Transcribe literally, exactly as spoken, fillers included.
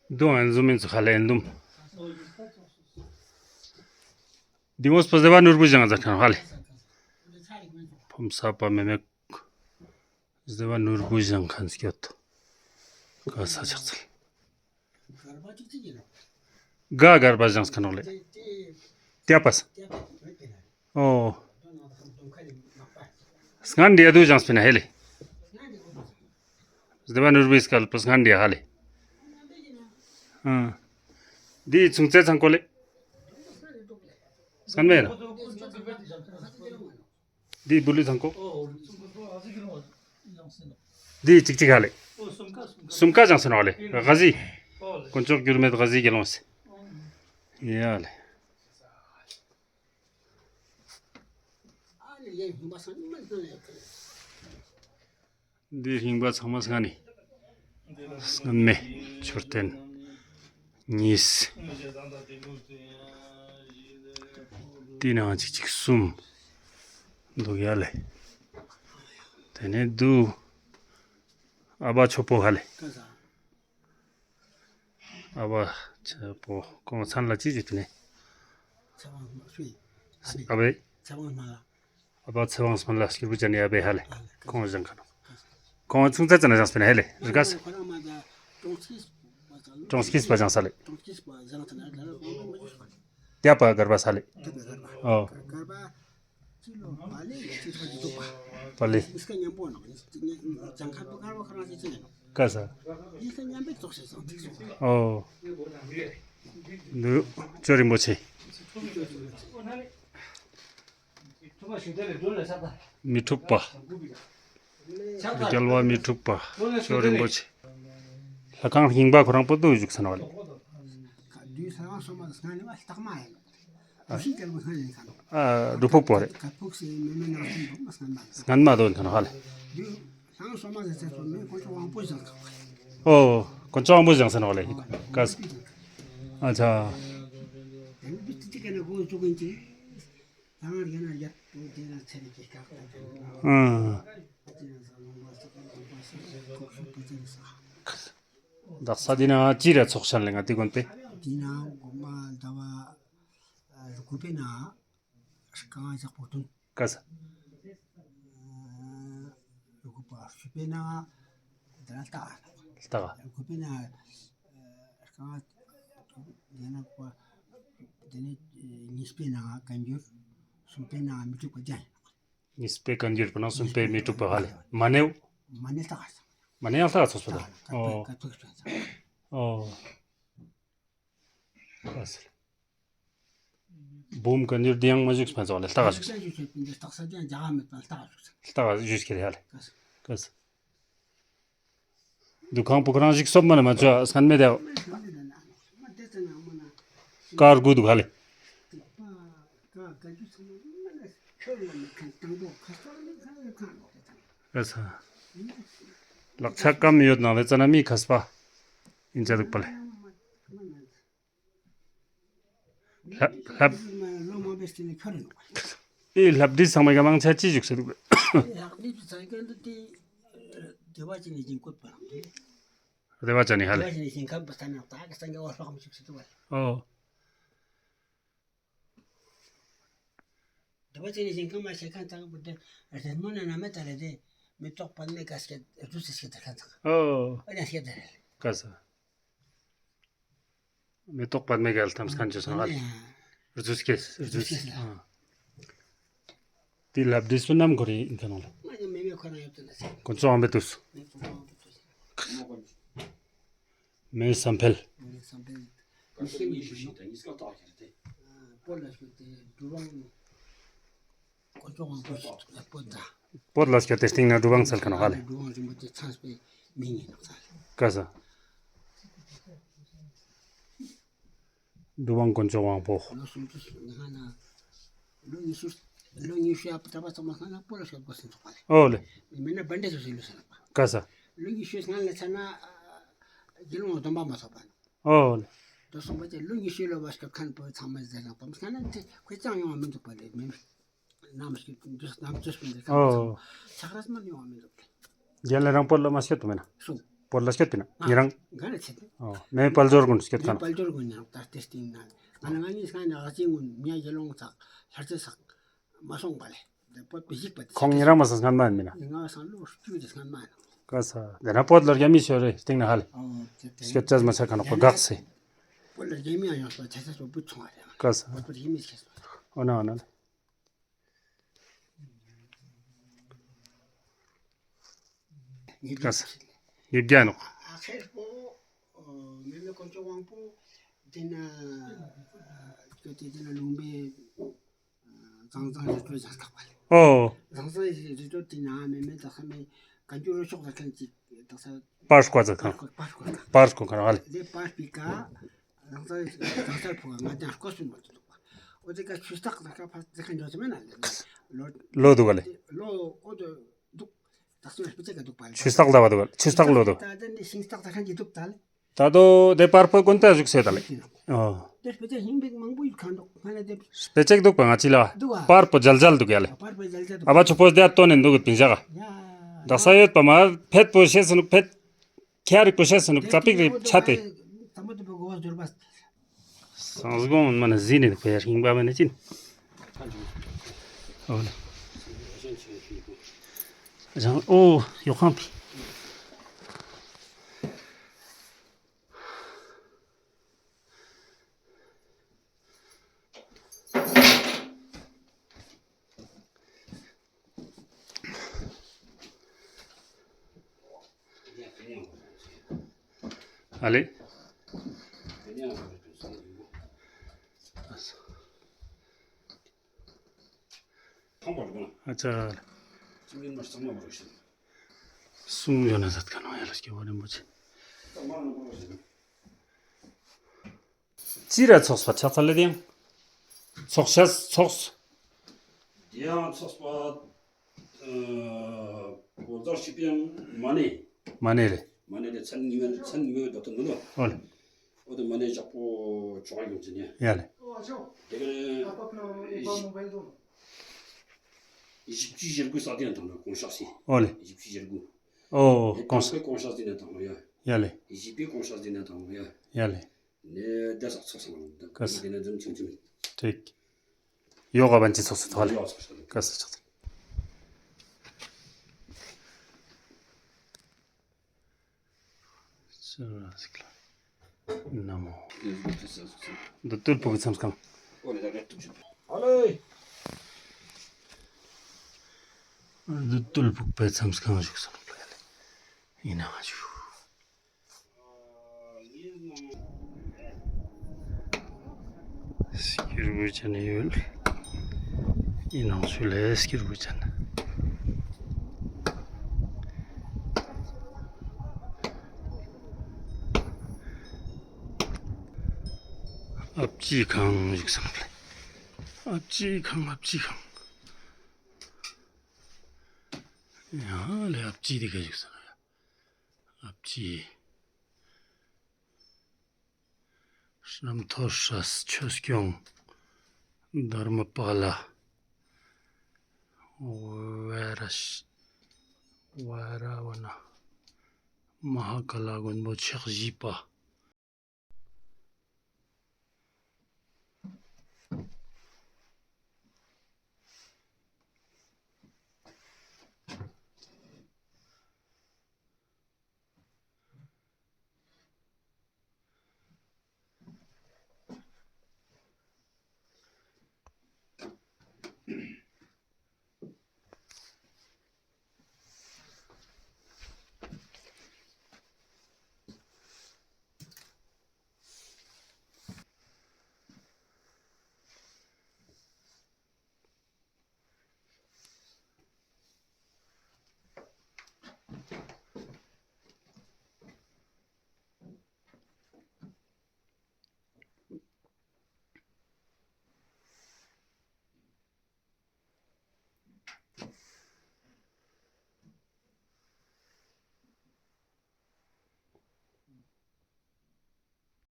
དུང་ཨན་ཟུམ་མིན་ཚུ་ཧ་ལེ་ཨན་དུམ། དེ་མོ་སྤ་སྡེ་བ་ནོར་བུ་ཞང་ཟེར་ཁན་ཧ་ལེ། ཕོམ་ས་པ་མེ་མེ། སྡེ་བ་ནོར་བུ་ཞང་ཁན་སྐྱོད། ག་ས་ཆག་ཚལ། ག་གར་པ་ཞང་ཁན་ནོག་ལེ། ཏེ་པ་ས། ཨོ། སྔན་དེ་ཡ་དུ་ཞང་སྤེ་ན་ཧེ་ལེ། སྡེ་བ་ནོར་བུའི་སྐལ་པོ་སྔན་དེ་ཡ་ཧ་ལེ། ཨ། དེ་ཚུན་ཚེ་ཚང་ཀོ་ལེ། སྔན་མེ་ལ། དེ་བུ་ལི་ཚང་ཀོ། དེ་ཅིག་ཅིག་ཧ་ལེ། སུམ་ཀ་ཞང་སེ་ནོག་ལེ། ག་ཟི། དཀོན་མཆོག་འགྱུར་མེད་ག་ཟི་དགེ་སློང་སི། ཡ་ལེ། འདི་རྙིང་པ་ཚང་མ་སྔན་ནི། སྔན་མེ། མཆོད་རྟེན་གཉིས། དེ་ནང་གཅིག་གཅིག་གསུམ་འདུག་ཡ་ལེ། དེ་ནས་འདུག་ཨ་བ་ཆོ་པོ་ཧ་ལེ། ཨ་བ་ཆོ་པོ་ཁོང་མཚན་ལ་ཅི་ཞུ་དུ་ནས། ཨ་བེ། ཨ་བ་ཚེ་དབང་སྨན་བླ་སྐྱེས་བུ་ཅན་ནི་ཨ་བེ་ཧ་ལེ། ཁོང་ཞང་ཁན་ནོག་ཁོང་ཚུན་ཚེ་ཙ་ན་ཞང་སྤེ་ན་ཧེ་ལེ། རི་ག་ས། གྲོང་སྐྱིད་པ་ཞང་ས་ལེ། ཏེ་པ་གར་པ་ས་ལེ། ཨོ། པ་ལེ། ཀ་ས། ཨོ། འདུག་ཅོ་རིན་པོ་ཆེ། མི་འཁྲུགས་པ། རྒྱལ་བ་མི་འཁྲུགས་པ། ཅོ་རིན་པོ་ཆེ། ལྷ་ཁང་རྙིང་པ་ཁོ་རང་པོ་འདུག་བཞུགས་ས་ནོག་ལེ། ཨ། སྒྲུབ་ཕུག་པོ་རེ། སྔན་མ་དོན་ཁན་ཧ་ལེ། ཨོ། དཀོན་མཆོག་དབང་པོ་ཞང་ས་ནོག་ལེ། ཀ་ས། ཨ་ཆ། ཨ། དག་ས་དེ་ན་ཅི་ར་ཚོགས་ཤན་ལེ་ང་དེ་དགོན་པེ། དེ་ན་དགོན་པ་ཟླ་བ་དགུ་པེ་ན་རྐང་ཞག་པོ་ཐུན། ཀ་ས། དགུ་པ་བཞི་པེ་ན་དེ་ན་ལྟ་ག་ལྟ་ག་དགུ་པེ་ན་རྐང་དེ་ན་དེ་ནས་གཉིས་པེ་ན་བཀའ་འགྱུར། གསུམ་པེ་ན་མི་འཁྲུགས་པ་རྒྱན། གཉིས་པེ་བཀའ་འགྱུར་པ་ན་གསུམ་པེ་མི་འཁྲུགས་པ་ཧ་ལེ། མ་ཎི་བོ། མ་ཎི་ལྟ་ག་ས། མ་ཎི་ཡང་ལྟ་ག་ཚོགས་པ་ལ། ཨོ། ཨོ། ཨ་ས། འབུམ་བཀའ་འགྱུར་དེ་ཡང་མ་བཞུགས་པ་ཚོགས་ལེ་ལྟ་ག་བཞུགས། ལྟ་ག་བཞུགས་ཁྱེར་ཧ་ལེ། ཀ་ས། འདུ་ཁང་པོ་ཁོ་རང་ཞིག་སོབ་མ་ལ་མ་ཆོ་སྔན་མེ་དེ། དཀར་དགུ་འདུག་ཧ་ལེ། ཨ་ས། ལག་ཆ་སྐམ་ཡོད་ནང་ལེ་ཙ་ན་མི་མཁས་པ་ཨིན་ཅ་འདུག་པ་ལེ། ལྷབ་ལྷབ། ཨེ་ལྷབ་བྲིས་ཚང་མའི་ག་མང་ཆེ་ཅི་བཞུགས་ས་འདུག་པ། ལྷབ་བྲིས་ཚང་མའི་ག་འདུག་དེ་བདེ་བ་ཅན་ནི་ཞིང་བཀོད་པ། བདེ་བ་ཅན་ནི་ཧ་ལེ། བདེ་བ་ཅན་ནི་ཞིང་ཁམས་པ་ས་ན་ད་ག་སང་ག་བ་ལྷག་མ་བཞུགས་ས་འདུག་པ། ཨོ། བདེ་བ་ཅན་ནི་ཞིང་ཁམས་མ་ཤེས་ཁན་ཚང་པོ་དེ་རེད་མོ་ན་ན་མེ་ད་རེད་དེ་མེ་ཏོག་པད་མའི་ག་སྐད་རུ་སི་སྐད་དར་ཁན་ཚང་། ཨོ། ཨ་ན་སྐད་དར་རེད། ཀ་ས། མེ་ཏོག་པད་མའི་ག་ལ་ཐམས་ཁན་ཅོ་སོང་ཧ་ལེ། རུ་སི་སྐད་རུ་སི་སྐད་ཨ། དེ་ལྷབ་བྲིས་སུ་ནམ་ཁོ་རེ་ཨིན་ཁན་ནོག་ལེ། མ་ནི་མེ་མེ་ཁོ་རང་ཡོད་དོ་ལ་ཟེར། དཀོན་མཆོག་དབང་པོའི་དུས་སུ། མེ་ཏོག་པད་མའི་ག་ལ་ཟེར། མེ་བསམ་འཕེལ། མེ་བསམ་འཕེལ། མི་ཤེས་མི་ཤེས། སྤོ་ལ་ཤོད་དེ་གྲུབ་དབང་དཀོན་མཆོག་དབང་པོ་ཞིག་སྤོ་ད། སྤོ་ལ་ཤོད་དེ་སྟེང་ན་གྲུབ་དབང་ཚལ་ཁན་ནོག་ཧ་ལེ། གྲུབ་དབང་རིན་པོ་ཆེ་ཚངས་པའི་མིང་ཡིན་ནོག་ས། ཀ་ས། གྲུབ་དབང་དཀོན་མཆོག་དབང་པོ། ལོ་སུམ་ཅུ་སྔ་ན། ལོ་ཉི་ཤུ། ལོ་ཉི་ཤུ་ཡ་གྲྭ་པ་ཚང་མ་སྔ་ན་སྤོ་ལ་ཤོད་དགོས་སེམས་ཚོགས་པ་ལེ། ཨོ་ལེ། མེད་ན་བན་དེ་སོ་སོའི་ལུས་ས་ནོག་པ། ཀ་ས། ལོ་ཉི་ཤུའི་སྔ་ལ་ཆ་ན་དགེ་སློང་སྡོམ་པ་མ་ཚོགས་པ་ནོག། ཨོ་ལེ། དོ་སོང་པ་ཅེ་ལོ་ཉི་ཤུའི་ལོ་བ་ཤོད་ཁན་པོ་ཚང་མ་ཟེར་ནོག་པ་སྔ་ན་དེ་ཁོས་ཅང་ཡོང་བ་མི་འདུག་པ་ལེ། མེད་ན་མ་ཤེས་དུས་ནམ་ཅོས་པིན་དེ་ཁ་ཨོ། ཆག་རས་མ་ནི་ཡོང་མི་འདུག་ལེ། རྒྱལ་ལ་རང་པོ་ལ་མ་ཤེས་དུ་མེད་ན། སུ། བོད་ལ་སྐྱོད་པིན་ན་ཉེ་རང་། ག་ན་ཆེད་དེ། ཨོ་མེ་དཔལ་འབྱོར་གུན་སྐྱོད་ཁན། དཔལ་འབྱོར་གུན་ཡང་ད་ལྟ་སྟེང་ན་ང་ན་ང་གཉིས་ཁ་ན་ཨ་ཅེ་གུན་མྱ་ཡེ་ལོང་ཚག་ལྷར་ཚེ་ཚག་མ་སོང་པ་ལེ། དེ་བོད་པའི་ཞིག་པ་དེ་ཁོང་ཉེ་རང་མ་སང་སྔན་མ་ཡིན་མིན་ན། ང་སང་ལོ་བཅུ་དེ་སྔན་མ་ཡིན། ག་ས་དེ་ན་བོད་ལ་རྒྱ་མི་ཤོར་རེ་སྟེང་ན་ཧ་ལེ། ཨོ་དེ་དེ་སྐད་ཆ་མ་ཆ་ཁ་ན་ཁོ་དགག་སེ། བོད་ལ་རྒྱ་མི་ཡང་ཡོང་སོང་ཆ་ཆ་སོ་བུ་ཚོང་བ་རེད། ག་ས་བོད་པའི་རྒྱ་མི་ཤེས་སོང་། ཨོ་ན་ཨོ་ན་ལེ། ག་ས་ཡིབ་རྒྱ་ནོག་ཨ་ཁེར་པོ་མེ་མེ་དཀོན་མཆོག་དབང་པོ་དེ་ན་ཨ་དེ་ན་ལུང་པའི་ཨ་ཟང་ཟང་རི་ཁྲོད་ཟ་ཁག་པ་ལེ། ཨོ། ཟང་ཟང་རི་ཁྲོད་དེ་ན་མེ་མེ་དག་ས་མེ་བཀའ་འགྱུར་རོ་ཤོག་ཟ་ཁན་ཅིག་དག་ས་པར་སྐོ་ཟ་ཁན། པར་སྐོ་པར་སྐོ་པར་སྐོ་ཁན་ཧ་ལེ། དེ་པར་པི་ཀ་ཟང་ཟང་ཟང་ཟང་ཕོ་ང་དང་སྐོ་སུན་མ་ཐུབ་པ། འོ་དེ་ཀ་ཆུ་སྟག་ཟ་ཁ་ཕ་ཟ་ཁན་འཇོག་ཅེས་མེད་ན་ལེ། ལོ་ལོ་དུག་ག་ལེ། ལོ་འོ་དོ་དུག་དག་ས་སྤེ་ཆ་ཀ་དུག་པ་ལེ། ཆུ་སྟག་ཟླ་བ་དུག་ག་ལེ། ཆུ་སྟག་ལོ་དུག་ད་དེ་ནི་ཤིང་སྟག་ཟ་ཁན་ཅིག་དུག་ད་ལེ། ད་དོ་དེ་པར་པོ་ཀུན་ཏ་བཞུགས་སེ་ད་ལེ། ཨོ། དེ་སྤེ་ཆ་ཧིང་བིག་མང་པོ་ཡོད་ཁན་དུག་ང་ན་དེ། སྤེ་ཆ་དུག་པ་ང་ཅི་ལ་བ། དུག་བ། པར་པོ་ཇལ་ཇལ་དུག་ཡ་ལེ། པར་པོ་ཇལ་ཇལ་དུག་ཨ་བ་ཆུ་པོ་དེ་ཨ་ཏོ་ནེ་དུག་པིན་ཞག་ག་ཡ། དག་ས་ཡོད་པ་མ་ཕེད་པོ་ཤེས་སུ་ནུག་ཕེད། ཁྱ་རིག་པོ་ཤེས་སུ་ནུག་ཙ་པིག་རེ་ཆ་དེ། ཙམ་པོ་དུ་པོ་གོ་བ་ཟོར་བ། སང་སྒོང་མ་ན་ཟི་ནེ་དུག་པ་ཡ་ཧིང་བ་མ་ནེ་ཅིན། ཨོ་ལེ། ཨོ་ཡོ་ཁང་པི། ཨ་ལེ། ཨ་ཙ། སུང་ཡོད་ན་ཟད་ཁ་ནོ་ཡ་ལ་སྐྱེ་བོ་རིན་པོ་ཆེ། ཅི་ར་ཚོགས་པ་ཆགས་ཚར་ལེ་དེ་ཡང་། ཚོགས་ཤ་ཚོགས། དེ་ཡང་ཚོགས་པ་ཨ་གོ་ཟར་ཞིག་པའི་ཡང་མ་ནེ། མ་ནེ་རེ། མ་ནེ་རེ་མཚན་ཉི་མའི་མཚན་ཉི་མའི་དོ་དོ་ནུ་ནོ། ཨོ་ལེ། འོ་དེ་མ་ནེ་ཞག་པོ་ཅོག་ཡོང་ཅེ་ནེ། ཡ་ལེ། དེ་ག་ནེ་བཞི་བཅུ་ཞེ་དགུ་ས་དེ་ཡང་དང་ནོ་གོང་ཤག་སི། ཨོ་ལེ། བཞི་བཅུ་ཞེ་དགུ། ཨོ་གོང་ཤག་གོང་ཤག་དེ་ནེ་དང་ནོ་ཡ། ཡ་ལེ། བཞི་པའི་གོང་ཤག་དེ་ནེ་དང་ནོ་ཡ། ཡ་ལེ། ནེ་དེ་སག་ཚོགས་སང་ལ་དེ་ནེ་འཛིན་ཆུང་ཆུང་། ཡོ་ག་བན་ཅི་ཚོགས་སུ་ཐོག་ལེ། ཡོ་ཚོགས་སུ་ཐོག་ལེ། ཀ་ས་ཆགས་ཚར། ན་མོ། བདུད་བཏུལ་ཕུག་གི་མཚམས་ཁང་། བདུད་བཏུལ་ཕུག་པའི་མཚམས་ཁང་བཞུགས་སོང་ལེ། ཡིན་ན་ང་ཞུ། སྐྱུར་བུ་ཅན་ཡོད། ཡིན་ནང་ཚུལ་ལས་སྐྱུར་བུ་ཅན། ཨབ་ཅི་ཁང་བཞུགས་སོང་ལེ། ཨབ་ཅི་ཁང་ཨབ་ཅི་ཁང་། ཡ་ལེ་ཨབ་ཅི་དེ་ག་བཞུགས་སོང་ལེ། ཨབ་ཅི། རྣམ་ཐོས་སྲས་ཆོས་སྐྱོང་དྷརྨ་པཱ་ལ། ཝེ་ར་ཤ་ཝེ་ར་ཝ་ན། མ་ཧཱ་ཀཱ་ལ་མགོན་པོ་ཕྱག་བཞི་པ།